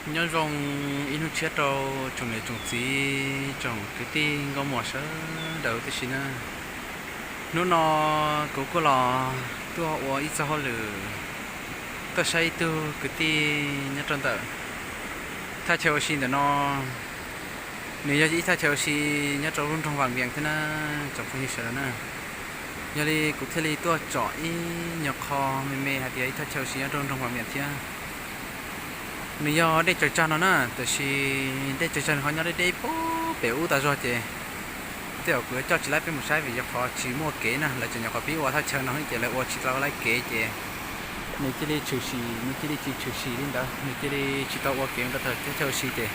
Nyob zoo ib hnub tshiab rau tsoom niam tsoom txiv tsoom kwv tij nkauj muam sawv daws tib si na. Hnub no kuv kuj los tuaj ua ib txoj hauj lwm, tuaj saib ib tug kwv tij nyob rau ntawm thaj chaw ua si ntawm no. Nws yog ib thaj chaw ua si nyob rau lub nroog Vam Viam thiab na, tsoom phooj ywg sawv daws na. Yog li kuv thiaj li tuaj tsom ib nyuag qho me me hais tias ib thaj chaw ua si nyob rau nroog Vam Viam thiab. Nws yog dej tsaws tsag no na, tiam sis dej tsaws tsag nws ho nyob deb deb pem ub tas zog ces tej zaum kuv yuav coj tsis laib peb mus saib vim yog qhov tsis muaj kev na, lawv tseem nyuam qhuav pib ua thaj chaw no ces lawv ua tsis tau laib kev ces nws cia li tshwm sim, nws cia li tsis tshwm sim li ntawd, nws cia li tsis tau ua kev mus rau thaj chaw ua si ces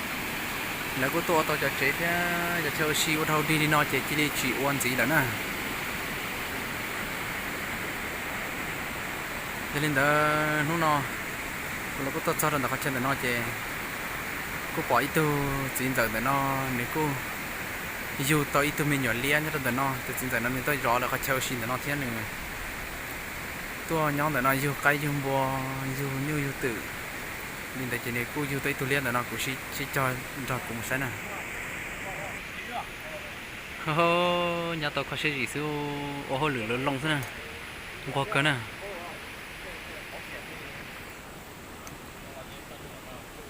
lawv kuj tuaj ua tau cov tsev thiab cov chaw ua si ua dhau dig li no ces cia li tsis ua ntxiv lawm na. Yog li ntawd hnub no kuv los kuj tuaj txog rau ntawm qhov chaw ntawm no ces kuj pom ib tug txiv ntxawm ntawm no, nws kuj yug tau ib tug me nyuam liab nyob rau ntawm no. Tus txiv ntxawm no nws tuaj zov lawv qhov chaw ua si ntawm no thiab nws tuaj nyob ntawm no yug qaib yug npua, yug nyuj yug twm. Li ntawd ces nws kuj yug tau ib tug liab ntawm no, kuv sib cog nrog kuv mus saib na. Nyob tau kho siab zim xwb, ua hauj lwm lawv loo xwb na, nquag kawg na.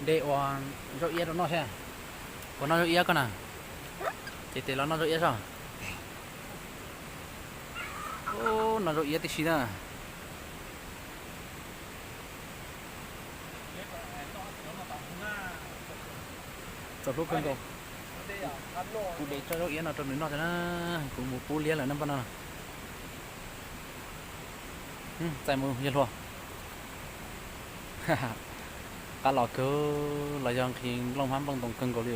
De ua zaub iab rau noj saib. Puas noj zaub iab koj na? Ces tes los noj zaub iab soj. Noj zaub iab tib si na. Txaus hlub kawg nkaus. Kuv de tsob zaub iab no rau nws noj thiab na, kuv mus pub liab lawm na npaj no. Txais mus yawg hluas. Qab los kawg, los yog nqhis nplooj hmab nplooj ntoos kawg nkaus li.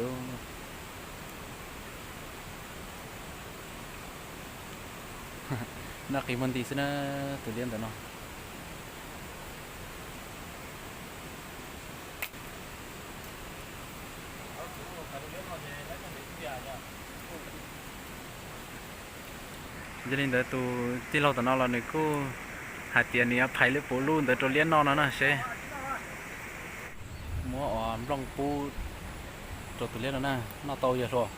Noj qis muag nti xwb na, tus liab ntawm no. Yog li ntawd tus tij laug tom no los nws kuj hais tias nws yuav phais lub puv lub ntawd rau liab noj no na seb. Muab ua nplooj pub rau tus liab no na, noj tau yawg hluas.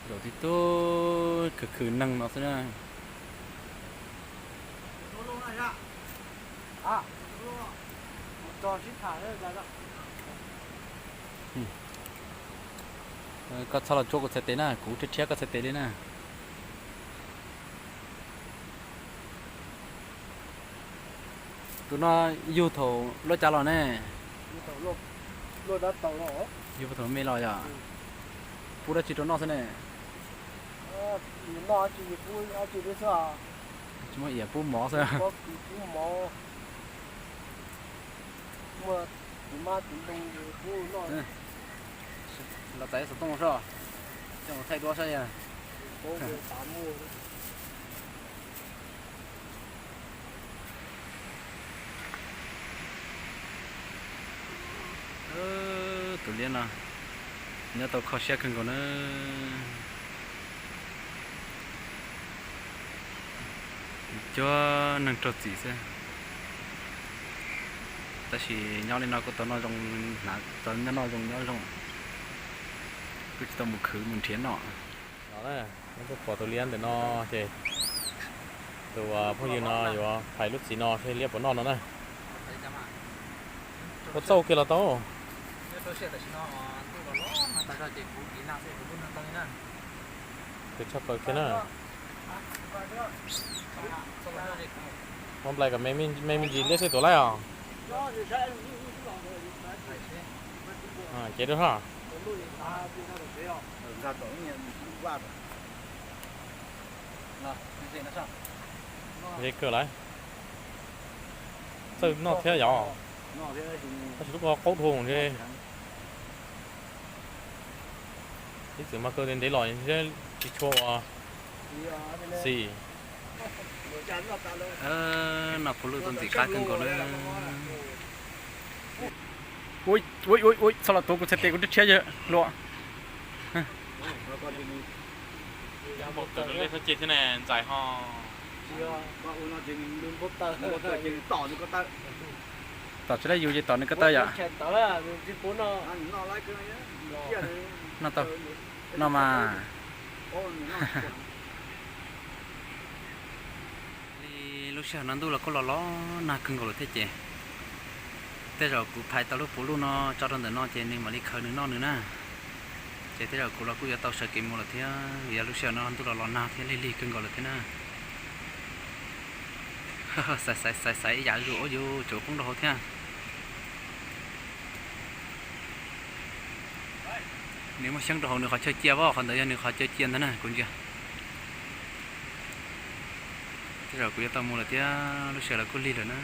Zaum tib tug khwv khwv neeg no xwb na. Koj txhob los tsuab kuv txhais tes na, kuv rhiab rhiab koj txhais tes li na. Tus no yug thaum luaj cas los ne? Yug thaum me los yog? Pub dab tsi rau noj xwb ne? Tsis muaj iam pub mov xwb. Los txais xov tooj soj, coj mus thaij duab saib yog. Tus liab no nyob tau kho siab kawg nkaus na. Cuag neeg raug txim xwb. Tab sis nyob li no kuj tau noj zoo, hnav tau nyob noj zoo nyob zoo, kuj tsis tau mus khwv mus nrhiav noj. Pom tus liab ntawm no ces tus phooj ywg no yuav phais lub txiv no seb liab puas noj no na. Ua txauj kiag los tau. Kawg tshaj plaws kiag na. Muab nplais kom me me ntsis liab xwb tuav laib os. Cev rau soj. Ze kawg lawm. Txawj noj thiab yom. Tab sis lub ko qaub dhau ntshe. Ib txwm mas kawg ntev los tsis tshua ua xis. Noj puv lwj tau ntxim qab kawg nkaus na. Ui ui ui, txhob los tuav kuv txhais tes, kuv rhiab rhiab yawg hluas. Tus liab xwb ces thiab ne, ntxais ho. Tom tsis laib yus ces tom nws ko taw yom. Noj tau, noj mas. Li lub sij hawm no ntuj los kuj los los nag kawg nkaus lawm thiab ces tej zaum kuv phais tau lub puv luj no tso rau ntawm no ces nws mam li khaws nws noj nws na. Ces tej zaum kuv los kuj yuav tau sawv kev mus lawm thiab vim yog lub sij hawm no ntuj los los nag thiab lig lig kawg nkaus lawm thiab na. Xaiv xaiv xaiv xaiv ib yam zuj ua yus tsuas poob rau hauv thiab. Nws muaj xyoob rau hauv nws qhov chaw cia, qhov ntawd yog nws qhov chaw cia ntag na kuv ntsia. Tej zaum kuv yuav tau mus lawm thiab lub sij hawm los kuj lig lawm na.